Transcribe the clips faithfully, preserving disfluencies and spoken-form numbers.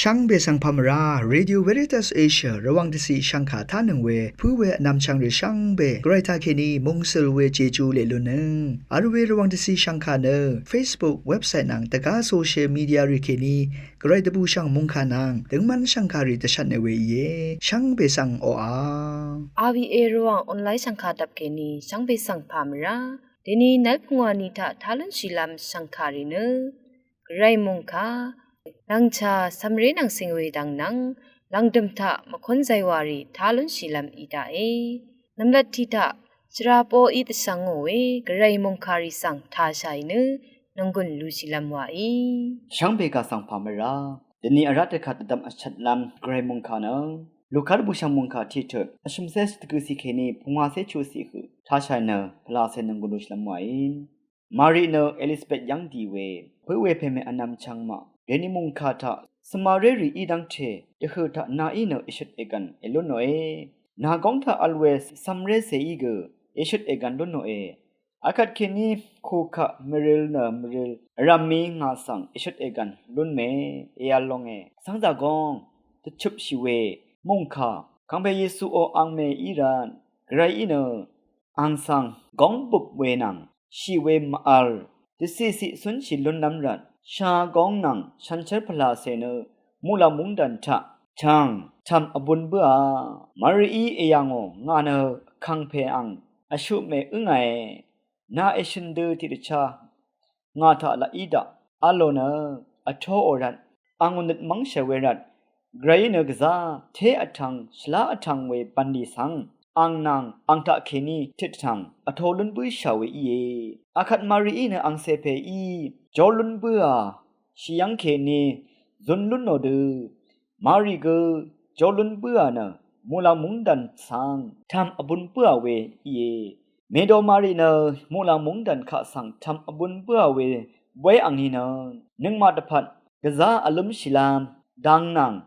Shvngbe svng pà mvrá, Radio Veritas Asia Rvwàng dvciq shvngkà tánøng we pǿ we vnvmchvng rì shvngbe Gvray taqkèní mungsøl we Jeju leq lunnøng vl we Rvwàng dvciq shvngkà nø Facebook, website nvng dvgá social media rì kèní Gvray dvbùshv̀ng mòngkà nvng døngmv́n shv̀ngkàrì dvshvtne we íe. Shvngbe svng oqà. R V A Rvwàng online shv̀ngkà dvp kèní shvngbe svng pà mvrá. Dèní nv́l pungwà ni taq tá lúnshìlv́m shv̀ngkàrì nø Gvray mòngkà, lv̀ngchà cv̀mré nvng cìng we dvng nvng lv̀ngdø̀m taq mvkún zaywàrì tá lúnshìlv́m í daqe. Nv̀mlat tiq taq shvra poqí dvshvngò we Gvray mòngkàrì svng tashàì nø nònggùn lushìlv́m wàí. Shvngbe gà svng pà mvrá. Dèní vrá dvkvt vdvm vshvtlv́m Gvray mòngkà nø Luka dvbùshv̀ng mòngkà tiqtut vshø̀mcé dvgø̀ciq kèní pungwàcé chuqciq høq tashàì nø pvlacè nònggùn lushìlv́m wàí. Mari nø Elisabet yv́ng dì we pǿ we pèmè vnvmchvng maq dèní mòngkà taq svmaré rì í dv́ngte dvhø̀ taq nàí nø èshøt ègv̀n èlúnòe. Nà góng taq vl we cv̀mré cèí gø èshøt ègv̀n lúnòe. Akvt kèní kukaq mvril nø mvril vrv̀mí ngà svng èshøt ègv̀n lúnmè èvl longe. Cv́ngzà góng dvchøpshì we mòngkà kàngpè Yesuò angmè í rvt Gvrayí nø ang svng góng bøp we nvng shì we mv-vl dvciqciq cúnshì lúnlv́m rvt shagóng nvng shànshér pvlacè nø muqlàng mungdàn taq tv̀ng tv̀m vbun bǿà. Marií èyà ngò ngà nø vkàngpè ang vshuqmè ǿngàe. Nà èshø̀n dø tiqdvchá ngà taq laq í daq vlò nø vtoò rvt ang ò nøt mv́ngshà we rvt Gvrayí nø gvzá té vtvng shvlá vtvng we bv̀nlì svng ang nvng ang taqkèní tiqdvtvng vto lún bǿshà we íe. Akvt Marií nø angcè pèí jó lún bǿà shì yv́ng kèní zun lúnò dø Mari gø jó lún bǿà nø muqlàng mungdàn svng tv̀m vbun bǿà we íe. Mèdo Mari nø muqlàng mungdàn kaq svng tv̀m vbun bǿà we bóy angni nø nøngmaq dvpvt gvzá vlǿmshìlv́m dang nvng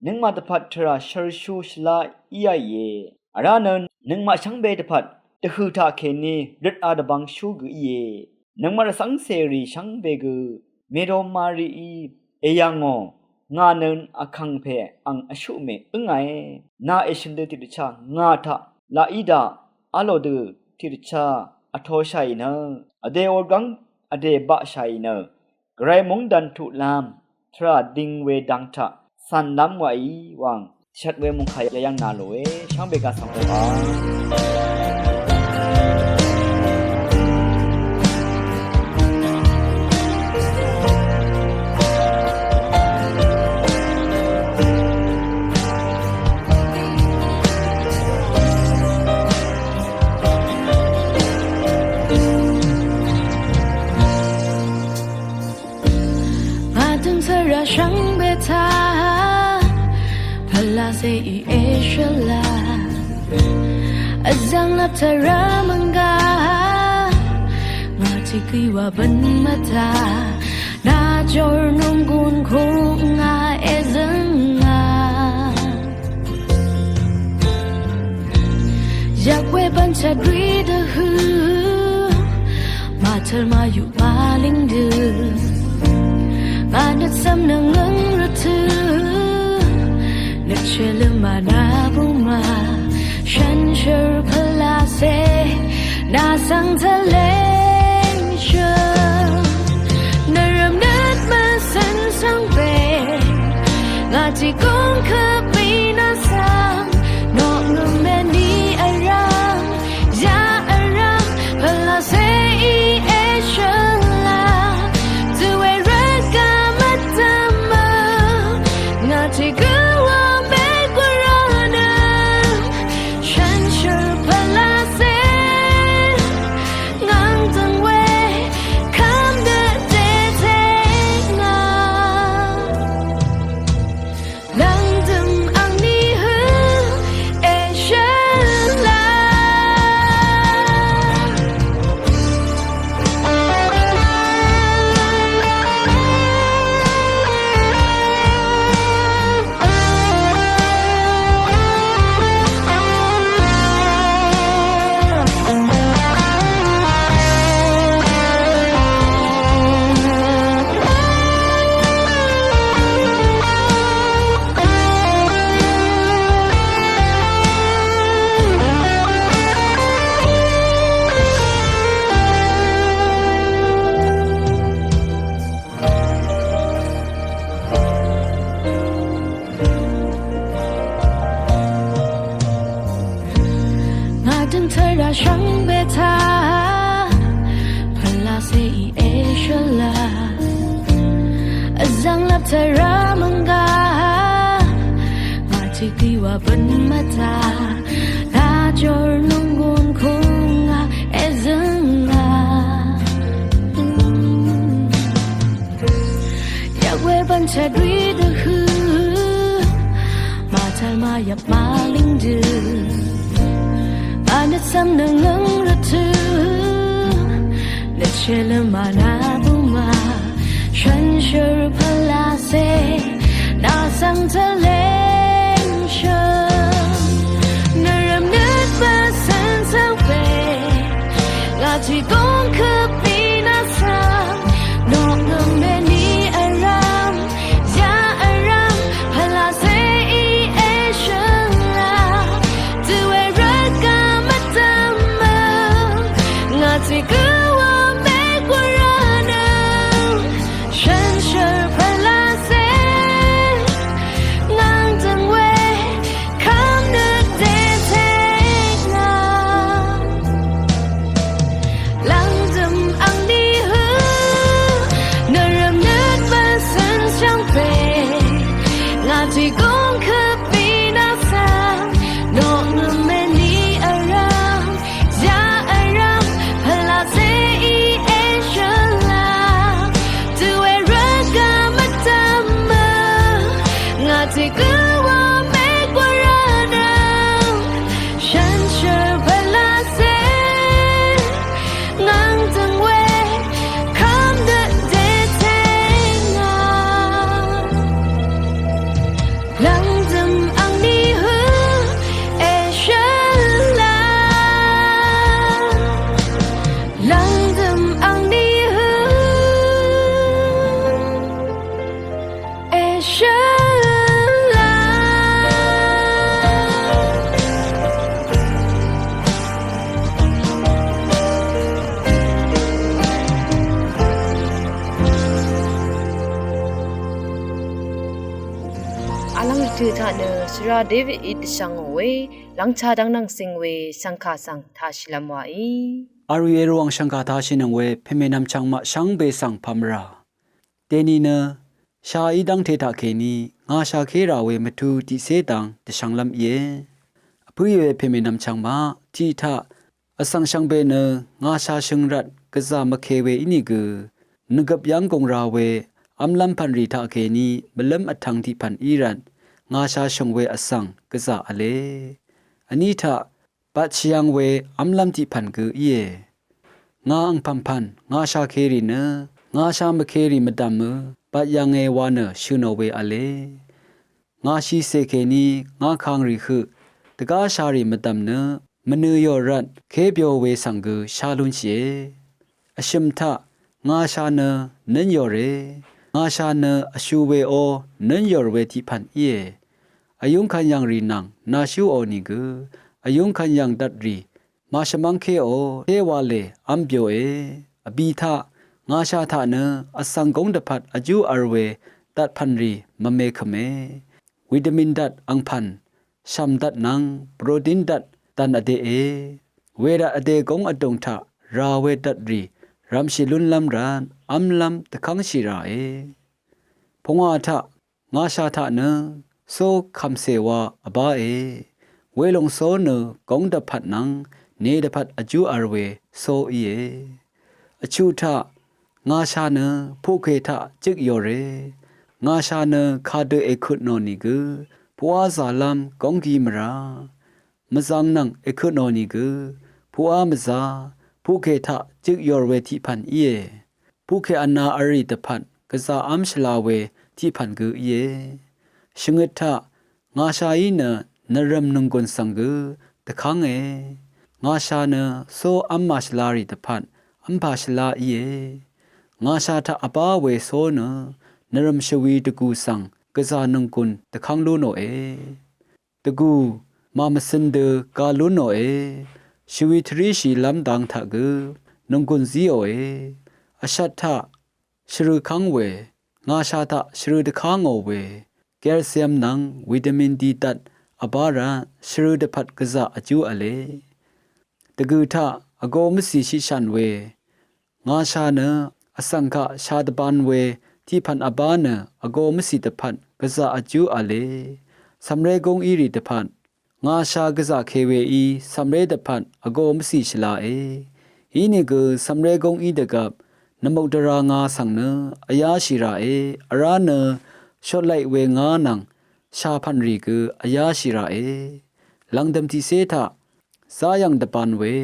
nøngmaq dvpvt tvrà shvrshu shvlá íáìe. Vrá nø nøngmaq shvngbe dvpvt dvhø̀ taqkèní røt a dvbvngshú gø íe. Nøngmaq rvcv́ngcèrì shvngbe gø mèdo Marií èyà ngò ngà nø vkàngpè ang vshuqmè ǿngàe. Nà èshø̀n dø tiqdvchá ngà taq laq í daq vlò dø tiqdvchá vtoshàì nø vdè òrgv́ng vdè baqshàì nø Gvray mungdàn tuqlv́m tvrà ding we dang taq cv̀nlv́m wàí wàng shvt we mòngkà yayv́ng nà lòe. Shvngbe gà svng oqà. Mvdøng svra shvngbe taq pvlacè í èshvla vzv̀ng lap tvrà mv̀nggà ngà tiq gø wa bv̀n mvtaq nà jor nònggùn kung ngà èzø̀ngà. Yak we bv̀n chadri dvhø̀ màtøl màyuq màlíng dø ngà nøt cv̀m nøngøng rvtø̀ nøt shvløm mànà bùngmà shànshér pvlacè nà svng tvleng shø̀n nvrv̀m nøt mvcv̀n svng pè ngà tiq góng kvpì nà svng noqngø̀m mèní vrv̀m ya vrv̀m pvlacè í èshvla dø we rvt gà mvdv̀mø ngà tiq gø wa mègwara nø shànshér pvlacè ngv̀ng døng we kv́m dø dète ngà lv̀ngdø̀m Shvngbe taq pvlacè í èshvla vzv̀ng lvp tvrà mv̀nggà ngà tiq dì wà bøn mvtà nà jòr nunggun kung ngà èzø̀ngà. Yvk we bv̀n chvdwí dvhø màtàl màyvp màlíng dø. Mànøt cv̀m nøngøng rvtø nøt shèlø mànà bùmà shànshér pvlacè nà svng tvleng shø̀n. Nvrvm nøt pvsøn svng pè ngà tiq góng køp í nà svng nokngøng mèní vrvm zà vrvm pvlacè í èshø̀n la. Dø we rvt gø mvdv̀m mø ngà tiq gø wa mèk wa rvnø shànshér pvlacè ngv̀ng dø̀ng we kv́m nøt dètèk ngà. Lv̀ngdø̀m angní hø nvrvm nøt pvsøn shvngpè ngà tiq góng køp í nà svng nokngøng mèní vrvm zà vrvm pvlacè í èshø̀n la. Dø we rvt gø mvdv̀m mø ngà tiq gø wa mèk wa rvnø shànshér pvlacè ngv̀ng dø̀ng we kv́m nøt dètèk ngà. Lv̀ngdø̀m angní hø èshø̀n la. Lv̀ngdø̀m angní hø èshø̀n la. Vlv́ng rvtø̀ taq nø shvra Davidí dvshvngò we lv́ngchá dv́ng nvng sing we shv̀ngkà svng taq shìlv́m wàí. Vruì èrvwàng shv̀ngkà taq shìnøng we pèmènvm chvngmaq shvngbe svng pvmvrà. Dèni nø shaí dv́ngte taqkèní ngà shàké rà we mvtu tiqcé dang dvshvnglv́m íe. Vpǿì we pèmènvm chvngmaq tiq taq vsvng shvngbe nø ngà shàshø̀ng rvt gvzà mvke we ínìgø nvgøp yv́ng gùng ra we v́mlv́m pv̀nrì taqkèní mvlǿm vtvng tiq pv̀n í rvt ngà shàshø̀ng we vsvng gvzà v̄le. Vní taq bvt shvyv̄ng we v́mlv́m tiq pv̀n gø íe. Ngà angpv̀mpv̀n ngà shàkerì nø ngà shà mvkerì mvdv̀mø bvt yv̀nge wa nø shø̀ nò we v̄le. Ngà shìcè kèní ngà kàngrì høq dvgá shàrì mvdv̀m nø mvnø yò rvt kébyo we svng gø shá lúnshìe. Vshø̀m taq ngà shà nø nøn yòre. Ngà shà nø vshu we ó nøn yòr we tiq pv̀n íe. Vyúngkvn yv̀ngrì nvng nàshúò nìgø vyúngkvn yv̀ng dvtrì màshvmv́ngkéò téwalè v́m byoe. Vbì taq ngà shà taq nø vsvng góng dvpvt vjú v̄l we dvt pv̀nrì mvme kø̀me. Witamin dvt angpv̀n shv̀m dvt nvng protin dvt dv̀n vdèe. Wervt vdè góng vdùng taq rà we dvtrì rv̄mshì lúnlv́m rvt v́mlv́m dvkv́ngshì ràe. Pungwà taq ngà shà taq nø só kv̀mcè wa vbáe. Welòng só nø góng dvpvt nvng ne dvpvt vjú v̄l we só íe. Vchuq taq ngà shà nø puqkè taq jøk yòre. Ngà shà nø kadø èkøt nò nìgø puqá zàlv́m góng gi mvrà. Mvzvng nvng èkøt nò nìgø puqá mvzà puqkè taq jøk yòr we tiq pv̀n íe. Puqkè vna v̄lrì dvpvt gvzà v́m shvla we tiq pv̀n gø íe. Shvngøt taq ngà shàí nø nvrø̀m nònggùn svng gø dvkv́nge. Ngà shà nø só v́m màshvlarì dvpvt v́mpà shvlá íe. Ngà shà taq vbá we só nø nvrø̀m shvwi dvgù svng gvzà nònggùn dvkv́ng lú nòe. Dvgù màmvcøn dø ga lún nòe. Shvwi tvríshìlv́m dang taq gø nònggùn zíòe. Vshvt taq shvrø kv́ng we ngà shà taq shvrø dvká ngò we calcium nvng witamin D dvt vbá rvt shvrø dvpvt gvzà vjú v̄le. dvgø taq vgō mvcì shiqshàn we ngàshà nø vsvng kaq shà dvban we tiqpv̀n vbá nø vgō mvcì dvpvt gvzà vjú v̄le. Cv̀mré gúng írì dvpvt ngàshà gvzà ke weí cv̀mré dvpvt vgō mvcì shvlae. Inìgø cv̀mré gúng í dvgvp nvmukdvrā ngà svng nø vyáshì ràe. Vrá nø shotlai we ngà nvng shàpv̀n rì gø vyáshì ràe. Lv̀ngdø̀m tiqcé taq záyv̀ng dvban we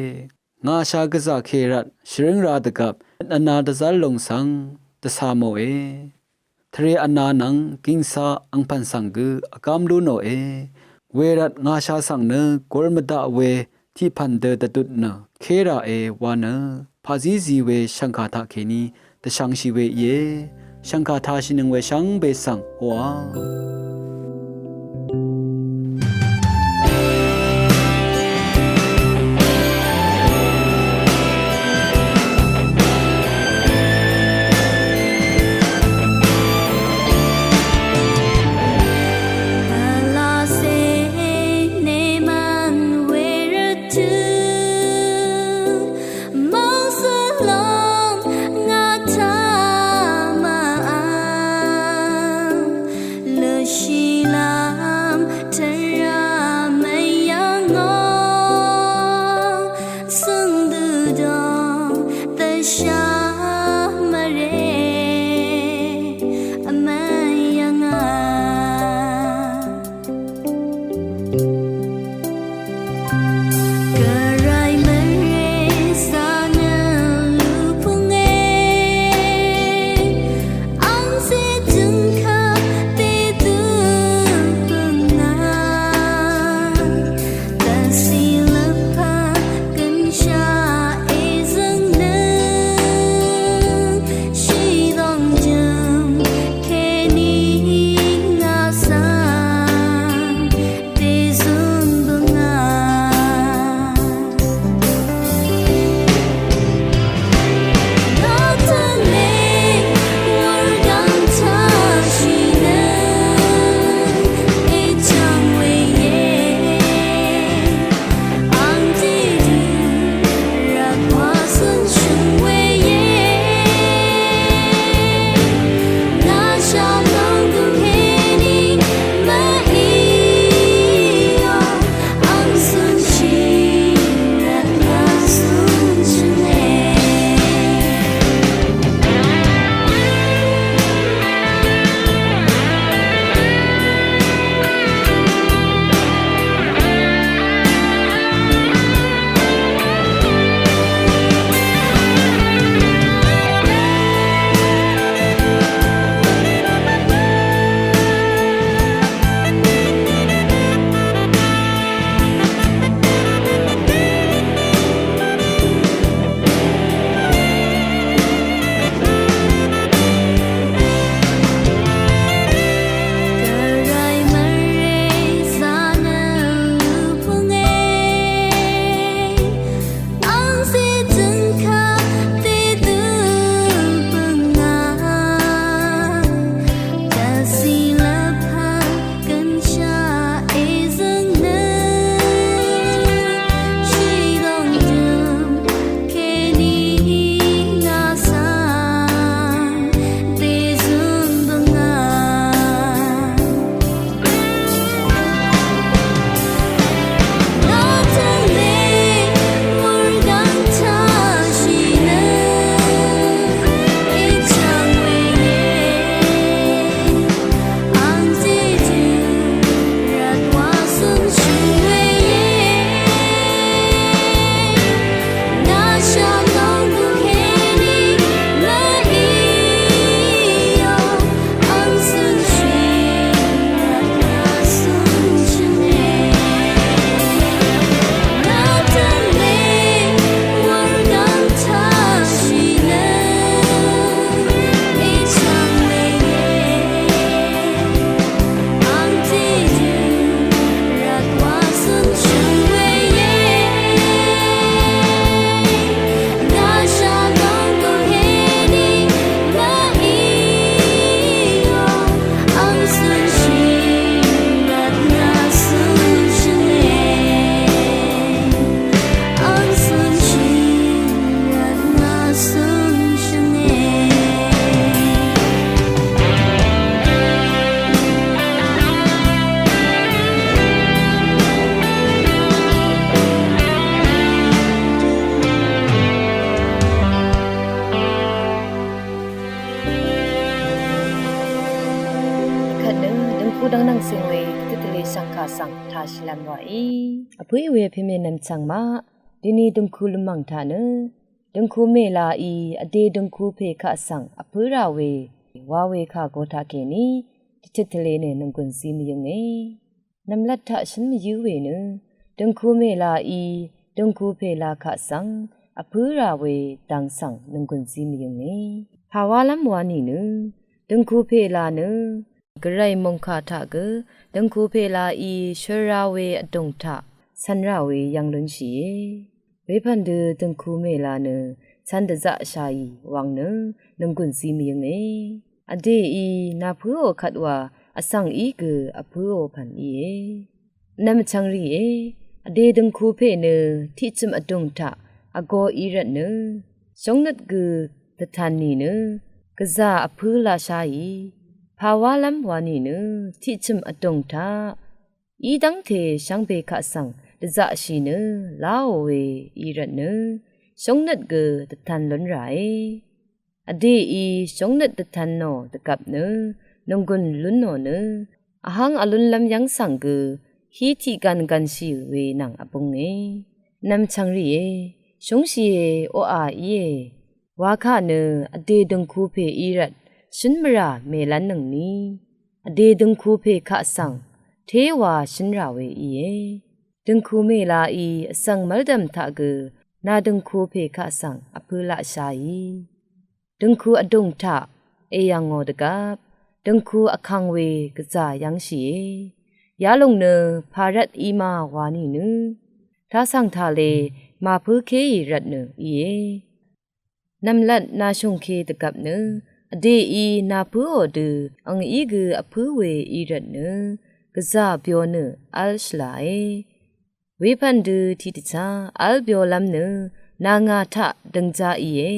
ngàshà gvzà ke rvt shvrǿng rā dvgvp vnā dvzv́r lùng svng dvcā mòe. Tvre vnā nvng gìngcā angpv̀n svng gø vgám lú nòe. Wervt ngàshà svng nø gur mvdaq we tiqpv̀n dø dvdut nø ké ràe wa nø paqzí zi we shv̀ngkà taqkèní dvshvngshì we íe. Shv̀ngkà tashìnøng we shvngbe svng oqà Nøng døngku dvng nvng sing we dvtøt tvle shvngka svng tashìlvm wàí. Vpø̀í we peme nvmchvng maq, dini døngku lvmvng taq nø døngku mèlaí vdè døngku pè kaq svng vpǿ rà we wa we kà go taqkèní dvtøt tvle nø nònggùn zí mvyǿnge. Nvmlat taq shǿn mvyǿ we nø døngku mèlaí døngku pèla kaq svng vpǿ rà we dang svng nònggùn zí mvyǿnge. Pàwálv́m wa nìnø døngku pèla nø gvray mòngkà taq gø døngku pèlaí shøl ra we vdùng taq cv̄n rà we yv̄ng lúnshìe. Wepv̀n dø døngku mèla nø cv̄n dvzaqshàì wvng nø nònggùn zí mvyǿnge. Vdèí nàpǿò kvt wa vsvng í gø vpǿò pv̀n íe. Nvmvchvng rìe, vdè døngku pè nø tiqchø̀m vdùng taq vgō í rvtnø shóngnøt gø dvtan nìnø gvzà vpǿ laqsháì. Pàwálv́m wa nìnø tiqchø̀m vdùng taq í dv́ngte shvngbe kaq svng dvzaqshì nø láò we í rvtnø shóngnøt gø dvtan lún ràe. Vdèí shóngnøt dvtan nò dvgvp nø nònggùn lún nò nø vhvng vlúnlv́m yv́ng svng gø hí tiq gvn gvnshì we nvng vbunge. Nvmchvng rìe, shúngshìe, oqà íe. Wakà nø vdè døngku pè í rvt shǿn mvrà mèlv́nnøngni vdè døngku pè kaq svng téwa shǿn rà we íe. Døngku mèlaí vsvng mv́ldv̀m taq gø nà døngku pè kaq svng vpǿ laqsháì. Døngku vdùng taq èyv̀ngò dvgvp døngku vkvng we gvzà yv́ngshìe. Yalùng nø pàrvt í ma wa nìnø tasv̀ng tale màpǿkéì rvtnø íe. Nv̀mlat nàshùngke dvgvp nø vdèí nàpǿò dø angí gø vpǿ we í rvtnø gvzà byo nø v́l shvlàe. Wepv̀n dø tiqdvchá v́l byolv́m nø nà ngà taq døngja íe.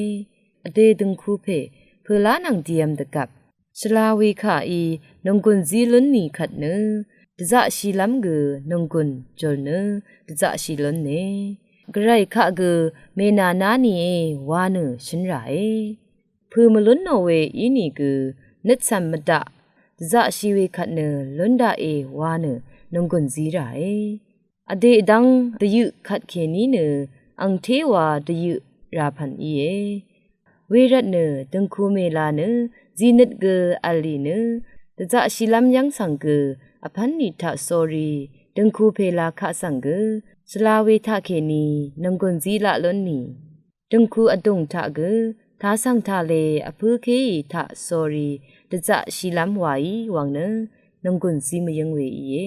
Vdè døngku pè pø̀lá nvng dìvm dvgvp shvla we kàí nònggùn zí lún nì kvt nø dvzaqshìlv́m gø nònggùn jùl nø dvzaqshì lúne. Gvray kaq gø mènàná nìe wa nø shǿn ràe. Pø̀ mvlún nò we ínìgø nøtcv̀m mvdaq dvzaqshì we kvt nø lún daqe wa nø nònggùn zí ràe. Vdè dv́ng dvyøq kvtkèní nø angtéwa dvyøq rà pv̀n íe. Wervtnø døngku mèla nø zìnøt gø v̀lì nø dvzaqshìlv́m yv́ng svng gø vpv́n nì taq sórí døngku pèla kaq svng gø shvla we taqkèní nònggùn zí laq lún nì. Døngku vdùng taq gø tasv̀ng tale vpǿkéì taq sórí dvzaqshìlv́m wàí wvng nø nònggùn zí mvyǿng we íe.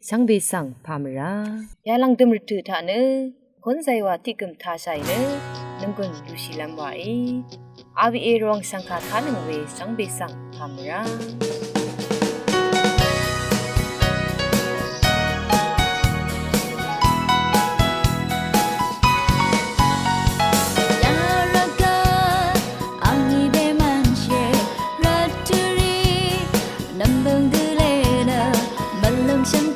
Shvngbe svng pà mvrá yalv̀ngdø̀m rvtø̀ taq nø kún zaywa tiqgø̀m tashàì nø nònggùn lushìlv́m wàí. A B A Rvwàng shv̀ngkà kánøng we shvngbe svng pà mvrá. Yarvgvp angi bemvnshì rvtø̀rì nv̀mbø̀ng dø lé nø mvlø̀ngshv̀ng